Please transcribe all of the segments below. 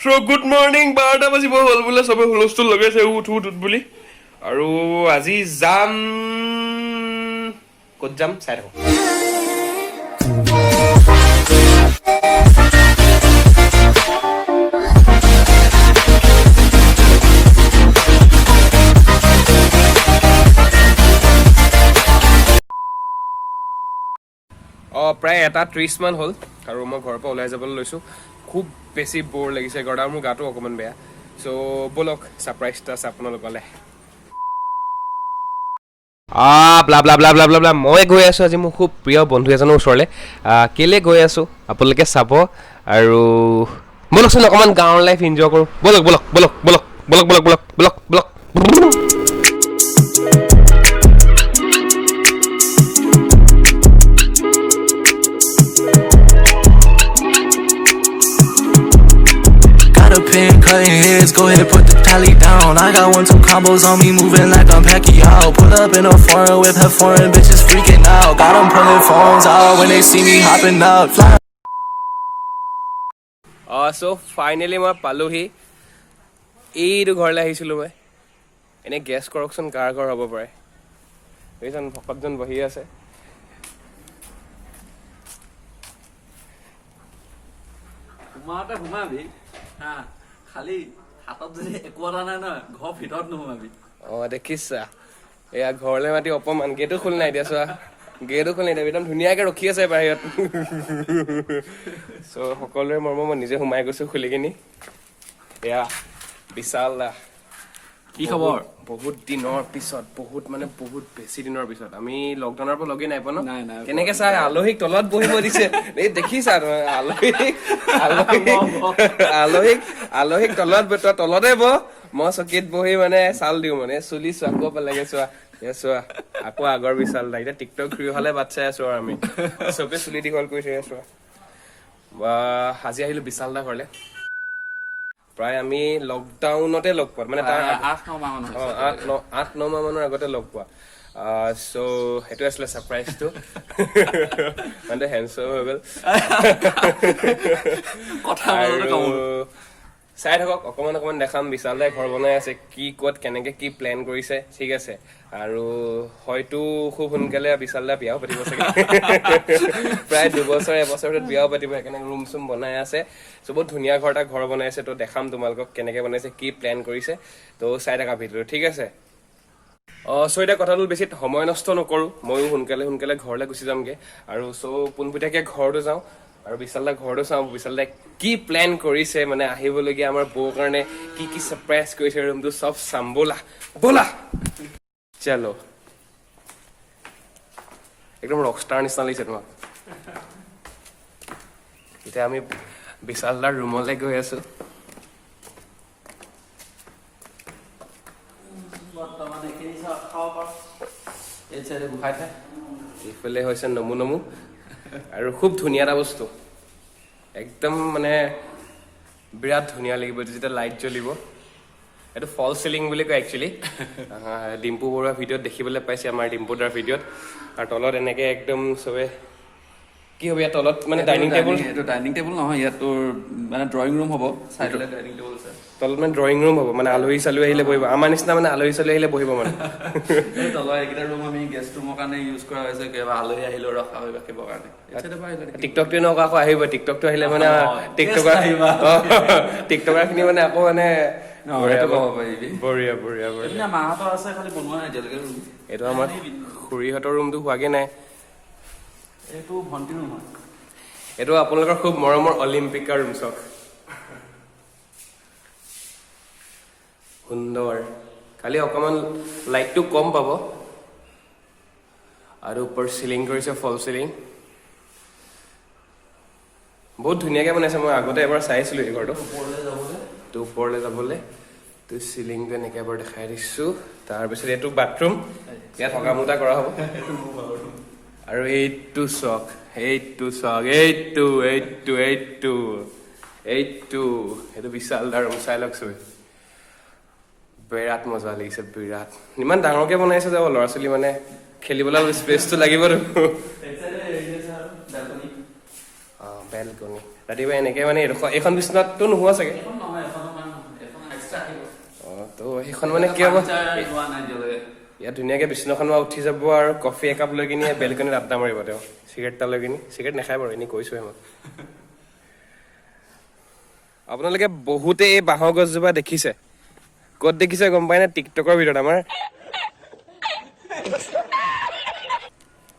চ' good morning. 12টা বাজিব হ'ল বোলে, চবে হুলস্থুল লগাইছে উঠ উঠ উঠ বুলি। আৰু আজি যাম, ক'ত যাম চাই থাকোঁ। অঁ, প্ৰায় 1:30মান হ'ল আৰু মই ঘৰৰ পৰা ওলাই যাবলৈ লৈছোঁ। খুব বেছি ব'ৰ লাগিছে ঘৰত আৰু মোৰ গাটো অকণমান বেয়া। চ' ব'লক, ছাৰপ্ৰাইজ এটা আছে আপোনালোকলে। Blah blah blah blah blah blah. মই গৈ আছোঁ আজি মোৰ খুব প্ৰিয় বন্ধু এজনৰ ওচৰলৈ। কেলৈ গৈ আছোঁ আপোনালোকে চাব। আৰু ব'লকচোন, অকণমান গাঁৱৰ লাইফ এনজয় কৰোঁ। ব'লক ব'লক ব'লক ব'লক ব'লক ব'লক ব'লক ব'লক ব'লক। Got a pen cutting heads, go ahead, put the tally down. I got 1-2 combos on me, moving like I'm Pacquiao. Pull up in a foreign whip, have foreign bitches freaking out. Got 'em pulling phones out when they see me hopping out. Fly অঁ, চ' finally মই পালোহি। এইটো ঘৰলৈ আহিছিলোঁ মই। এনেই gas কৰকচোন, কাৰ ঘৰ হ'ব পাৰে? এইজন ভকতজন বহি আছে। সোমাওঁতে সোমাবি হা, খালি হাতত যদি একো এটা নাই নহয়, ঘৰৰ ভিতৰত নোসোমাবি। অঁ, দেখিছা, এয়া ঘৰলৈ মাতি অপমান। গেটো খোল নাই এতিয়া, চোৱা, গেটো খোল নাই এতিয়া। একদম ধুনীয়াকে ৰখি আছে বাহিৰত। চ' সকলোৰে মৰ্ম মই নিজে সোমাই গৈছোঁ খুলি কিনি। এয়া বিশাল দা। কি খবৰ? বহুত দিনৰ পিছত, বহুত মানে বহুত বেছি দিনৰ পিছত। আমি লকডাউনৰ পৰা লগেই নাই পোৱা ন? নাই, নাই। কেনেকে চাই আলহীক তলত বহিব দিছে, এই দেখিছা তুমি? আলহীক আলহীক আলহীক আলহীক তলত তই তলতে বহ, মই চকীত বহি মানে চাল দিওঁ। মানে চুলি চোৱা, আকৌ পালেগে চোৱা, এ চোৱা, আকৌ আগৰ বিশাল দা। এতিয়া টিকটক ঘূৰি অহালে বাট চাই আছো আৰু আমি চবে চুলি দীঘল কৰি থৈ আছো। বা, আজি আহিলো বিশাল দা ঘৰলে। প্ৰায় আমি লকডাউনতে লগ পোৱা, মানে তাৰ 8-9 মাহ মান হৈছে। 8-9 মাহ মানৰ আগতে লগ পোৱা। চ' সেইটো আছিলে ছাৰপ্ৰাইজটো। মানে হেণ্ডচম হৈ গ'ল। কথা মাজতে আৰু কামোৰ। চাই থাকক, অকণমান অকণমান দেখাম। বিশাল দাই ঘৰ বনাই আছে, কি ক'ত কেনেকে কি প্লেন কৰিছে, ঠিক আছে। আৰু হয়তো খুব সোনকালে বিশাল দা বিয়াও পাতিব চাগে। প্ৰায় 2 বছৰ এবছৰ ভিতৰত বিয়াও পাতিব। সেইকাৰণে ৰুম চুম বনাই আছে। চ' বহুত ধুনীয়া ঘৰ এটা ঘৰ বনাই আছে। তো দেখাম তোমালোকক কেনেকে বনাইছে, কি প্লেন কৰিছে। তো চাই থাকা ভিডিঅ'টো, ঠিক আছে। অঁ, চ' এতিয়া কথাটো বেছি সময় নষ্ট নকৰোঁ। ময়ো সোনকালে সোনকালে ঘৰলৈ গুচি যামগৈ। আৰু চ' পোনপটীয়াকৈ ঘৰটো যাওঁ আৰু বিশাল দা ঘৰটো চাওঁ, বিশাল দাই কি প্লেন কৰিছে, মানে আহিবলগীয়া আমাৰ বৌৰ কাৰণে কি কি ছাৰপ্ৰাইজ কৰিছে, ৰুমটো চব চাম। ব'লা ব'লা, চলো। একদম ৰকষ্টাৰ নিচিনা লাগিছে তোমাক। এতিয়া আমি বিশাল দাৰ ৰুমলৈ গৈ আছো। বৰ্তমান এইখিনি চাহ খাব পাৰ, এই চাইডে গোসাঁই ঠাই। এইফালে হৈছে নমু নমু। আৰু খুব ধুনীয়া এটা বস্তু, একদম মানে বিৰাট ধুনীয়া লাগিব এইটো যেতিয়া লাইট জ্বলিব। এইটো ফল চিলিং বুলি কয় একচুৱেলি। ডিম্পু বৰুৱা ভিডিঅ'ত দেখিবলৈ পাইছে, আমাৰ ডিম্পু দাৰ ভিডিঅ'ত। আৰু তলত এনেকে একদম চবে কি হ'ব ইয়াত তলত, মানে ডাইনিং টেবুল? এইটো ডাইনিং টেবুল নহয়, ইয়াত তোৰ মানে ড্ৰয়িং ৰুম হ'ব, চাইডতে ডাইনিং টেবুল আছে। তলত মানে ড্ৰয়িং ৰুম হ'ব, মানে আলহী চালহী আহিলে বহিব। আমাৰ নিচিনা মানে আলহী চালহী আহিলে বহিব মানে। এই তলৰ এইকেইটা ৰুম আমি গেষ্ট ৰুমৰ কাৰণে ইউজ কৰা হৈছে, কিবা আলহী আহিলেও ৰখা হৈ ৰাখিবৰ কাৰণে। এই চাইডে পৰা আহিলে দেখিব। টিকটকটো এনেকুৱা আকৌ আহিব। টিকটকটো আহিলে মানে টিকটকাৰ guest আহিবা। টিকটকাৰ খিনি মানে আকৌ মানে অ, সেইটো ক'ব পাৰিবি। বঢ়িয়া বঢ়িয়া বঢ়িয়া। এইপিনে মাহঁতৰ আছে, খালি বনোৱা নাই এতিয়ালৈকে ৰুম। এইটো আমাৰ খুৰীহঁতৰ ৰুমটো হোৱাগে নাই। এইটো ভণ্টিৰ ৰুম হয়। এইটো আপোনালোকৰ খুব মৰমৰ অলিম্পিকাৰ ৰুম, চাওক, সুন্দৰ। খালি অকণমান লাইটটো কম পাব। আৰু ওপৰ চিলিং কৰিছে ফল চিলিং, বহুত ধুনীয়াকৈ বনাইছে। মই আগতে এবাৰ চাইছিলোঁ এই ঘৰটো। ওপৰলৈ যাবলৈ। তো ওপৰলৈ যাবলৈ তো চিলিংটো এনেকৈ এবাৰ দেখাই দিছোঁ। তাৰপিছত এইটো বাথৰুম, ইয়াত হগা মুতা কৰা হ'ব। আৰু এইটো চাওক, এইটো চাওক, এইটো এইটো এইটো এইটো এইটো বিশাল দাৰ ৰুম, চাই লওক চবে। বিৰাট মজা লাগিছে, বিৰাট। ইমান ডাঙৰকে বনাইছে যাব, ল'ৰা ছোৱালী মানে খেলিবলৈ স্পেচটো লাগিবতো। এই চাইডে হেৰি আছে আৰু বেলকনি। অঁ, বেলকনি। ৰাতিপুৱা এনেকৈ মানে এইডোখৰ, এইখন বিচনাততো নোহোৱা চাগে? এখন নহয়, এখন এখন এক্সট্ৰা আহিব। অঁ, তো সেইখন মানে কি হ'ব? ফাৰ্নিচাৰ লোৱা নাই এতিয়ালৈকে। ইয়াত ধুনীয়াকৈ বিচনাখন উঠি যাব আৰু কফি একাপ লৈ কিনি বেলকনিত আড্ডা মাৰিব তেওঁ, চিগাৰেট এটা লৈ কিনি। চিগাৰেট নাখায় বাৰু, এনেই কৈছোহে মই। আপোনালোকে বহুতে এই বাঁহৰ গছজোপা দেখিছে। ক'ত দেখিছে গম পাই নে? টিকটকৰ ভিডিঅ'ত আমাৰ।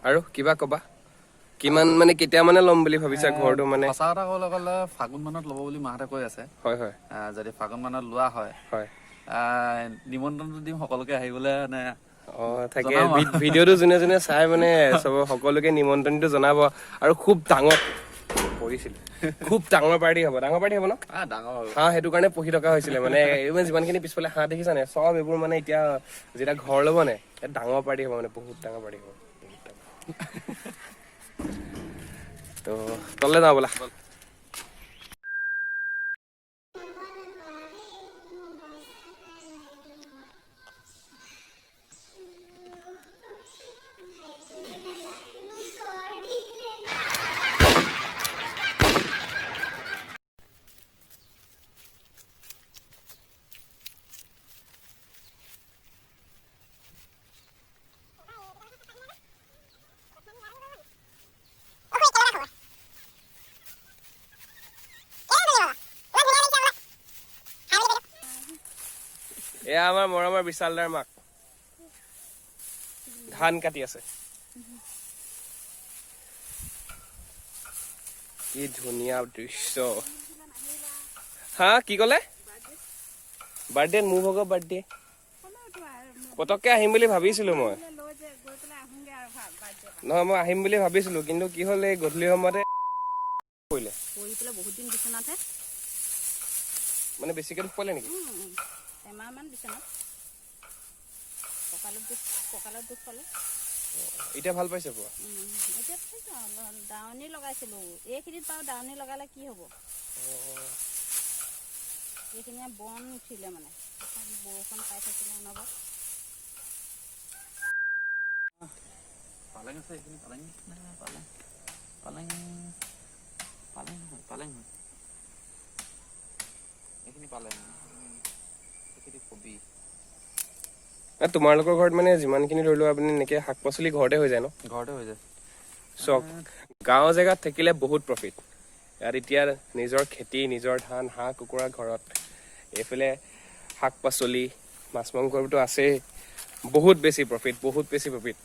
আৰু কিবা কবা? কিমান মানে কেতিয়া মানে ল'ম বুলি ভাবিছা ঘৰটো মানে? সঁচা কথা ক'বলৈ গ'লে ফাগুন মানত ল'ব বুলি মাহঁতে কৈ আছে। হয় হয় যদি ফাগুন মানত লোৱা হয়, নিমন্ত্ৰণটো দিম সকলোকে আহিবলৈ মানে। অ, থাকে। জনাম আৰু। ভিডিঅ'টো যোনে যোনে চাই মানে চব সকলোকে নিমন্ত্ৰণটো জনাব। আৰু খুব ডাঙৰ পৰিছিল, খুব ডাঙৰ পাৰ্টি হ'ব। ডাঙৰ পাৰ্টি হ'ব ন? ডাঙৰ হ'ব। হাঁহ সেইটো কাৰণে পুহি থকা হৈছিলে মানে। এই যিমানখিনি পিছফালে হাঁহ দেখিছা নে, চব এইবোৰ মানে এতিয়া যেতিয়া ঘৰ ল'ব নে, ডাঙৰ পাৰ্টি হ'ব মানে, বহুত ডাঙৰ পাৰ্টি হ'ব, বহুত ডাঙৰ। তো তললে যাওঁ ব'লা। এয়া আমাৰ মৰমৰ বিশালদাৰ মাক, ধান কাটি আছে। কি ধুনীয়া দৃশ্য! হা, কি ক'লে? বাৰ্থডে, মোৰ ভাগৰ বাৰ্থডে পতককে আহিম বুলি ভাবিছিলো মই। নহয়, মই আহিম বুলি ভাবিছিলো, কিন্তু কি হ'ল, এই গধূলি সময়তে পৰিলে। পৰি পেলাই বহুত দিন বিচনাতহে। মানে বেছিকে দুখ পালে নেকি? এমাহমান বিচনাত, কঁকালত দুখ, কঁকালত দুখ পালে। এতিয়া ভাল পাইছে পুৰা? এতিয়া পাইছোঁ অলপ। দাৱনী লগাইছিলোঁ এইখিনিত বাৰু। দাৱনী লগালে কি হ'ব, এইখিনিয়ে বন উঠিলে মানে, বৰষুণ পাই থাকিলে অনবৰত। পালেং আছে এইখিনি, পালেং নে? পালেং, পালেং, পালেং হয়, পালেং হয়। এইখিনি পালেং, এইখিনি কবি। তোমালোকৰ ঘৰত মানে যিমানখিনি ধৰি লোৱা আপুনি এনেকে শাক পাচলি ঘৰতে হৈ যায় ন? ঘৰতে হৈ যায়। চাওক, গাঁৱৰ জেগাত থাকিলে বহুত প্ৰফিট। ইয়াত এতিয়া নিজৰ খেতি, নিজৰ ধান, হাঁহ কুকুৰা ঘৰত, এইফালে শাক পাচলি, মাছ মাংসবোৰতো আছেই। বহুত বেছি প্ৰফিট, বহুত বেছি প্ৰফিট।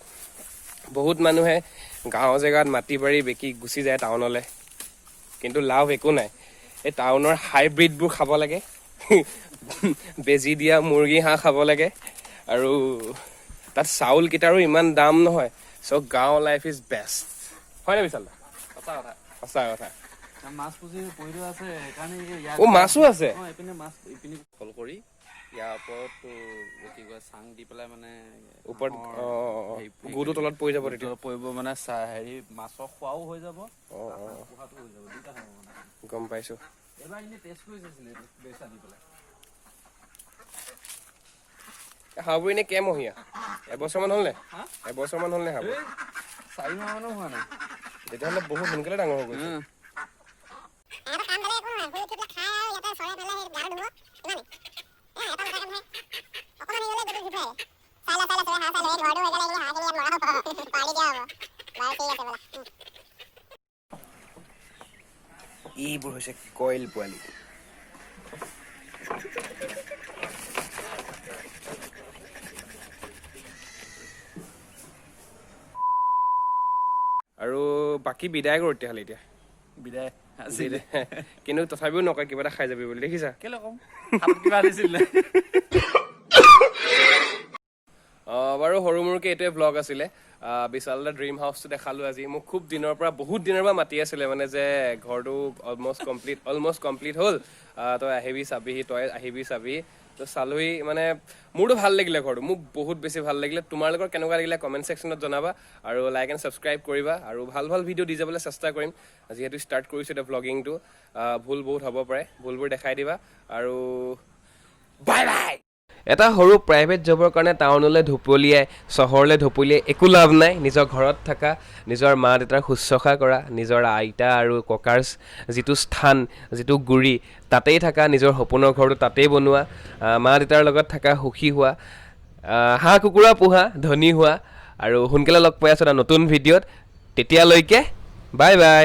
বহুত মানুহে গাঁৱৰ জেগাত মাটি বাৰী বিকি গুচি যায় টাউনলৈ, কিন্তু লাভ একো নাই। এই টাউনৰ হাইব্ৰিডবোৰ খাব লাগে, বেজী দিয়া মুৰ্গী হাঁহ খাব লাগে আৰু তাত চাউলকেইটাৰো ইমান দাম নহয়। চ' গাঁও লাইফ is best, হয় নাই বিশাল দা? সঁচা কথা। সঁচা কথা। মাছ পুজি পুহি থোৱা আছে, সেইকাৰণে ইয়াত। অ, মাছো আছে? অ, এইপিনে মাছ, ইপিনে কল কৰি ইয়াৰ ওপৰত তোৰ কি কয়, চাং দি পেলাই মানে ওপৰত হাঁহৰ অ, অ, অ। গুটো তলত পৰি যাব তেতিয়া। তলত পৰিব মানে, হেৰি মাছৰ খোৱাও হৈ যাব, অ অ পোহাটো হৈ যাব, দুটা হ'ব মানে। গম পাইছো। এবাৰ এনেই টেষ্ট কৰি চাইছিলে এইটো বেচ আনি পেলাই। হাঁহবোৰ এনেই কেইমহীয়া? এবছৰমান হ'ল নে? হা? এবছৰমান হ'ল নে হাঁহবোৰ? এই 4 মাহ মানো হোৱা নাই। তেতিয়াহ'লে বহুত সোনকালে ডাঙৰ হৈ গৈছে। এটা কাম বেলেগ একো নহয়, শুই উঠি পেলাই খাই আৰু ইয়াতে চৰাই পেলাই সেই গাটো ধুব, ইমানেই। এটা মতা কাম নহয়। অকণমান হেৰি হ'লে গোটেই ঘূৰি ফুৰে। চাই ল, চাই ল, চবে হাঁহ চাই ল, এই ঘৰটো হৈ গ'লে এইখিনি হাঁহখিনি ইয়াত লগাব, পাৰ্টি দিয়া হ'ব। বাৰু, ঠিক আছে, ব'লা। এইবোৰ হৈছে কইল পোৱালি। আৰু বাকী বিদায় কৰোঁ তেতিয়াহ'লে এতিয়া। বিদায় আজি। বিদায়। কিন্তু তথাপিও নকয় কিবা এটা খাই যাবি বুলি, দেখিছা? কেলে কম? হাতত কিবা দিছিলে? বাৰু, সৰু মৰুকৈ এইটোৱে ভ্লগ আছিলে। বিশাল দা ড্ৰিম হাউচটো দেখালোঁ আজি। মোক খুব দিনৰ পৰা, বহুত দিনৰ পৰা মাতি আছিলে মানে যে ঘৰটো অলমষ্ট কমপ্লিট হ'ল, তই আহিবি চাবিহি, তই আহিবি চাবি। তো চালোহি মানে, মোৰতো ভাল লাগিলে ঘৰটো, মোক বহুত বেছি ভাল লাগিলে। তোমালোকৰ কেনেকুৱা লাগিলে কমেণ্ট ছেকশ্যনত জনাবা আৰু লাইক এণ্ড ছাবস্ক্ৰাইব কৰিবা। আৰু ভাল ভাল ভিডিঅ' দি যাবলৈ চেষ্টা কৰিম। যিহেতু ষ্টাৰ্ট কৰিছোঁ এতিয়া ভ্লগিংটো, ভুল বহুত হ'ব পাৰে, ভুলবোৰ দেখাই দিবা আৰু বাই বাই। এটা সৰু প্ৰাইভেট জবৰ কাৰণে টাউনলৈ ঢপলিয়াই, চহৰলৈ ঢপলিয়াই একো লাভ নাই। নিজৰ ঘৰত থকা, নিজৰ মা দেউতাৰ শুশ্ৰূষা কৰা, নিজৰ আইতা আৰু ককাৰ যিটো স্থান, যিটো গুৰি, তাতেই থাকা, নিজৰ সপোনৰ ঘৰটো তাতেই বনোৱা, মা দেউতাৰ লগত থাকা, সুখী হোৱা, হাঁহ কুকুৰা পোহা, ধনী হোৱা। আৰু সোনকালে লগ পাই আছোঁ এটা নতুন ভিডিঅ'ত। তেতিয়ালৈকে বাই বাই।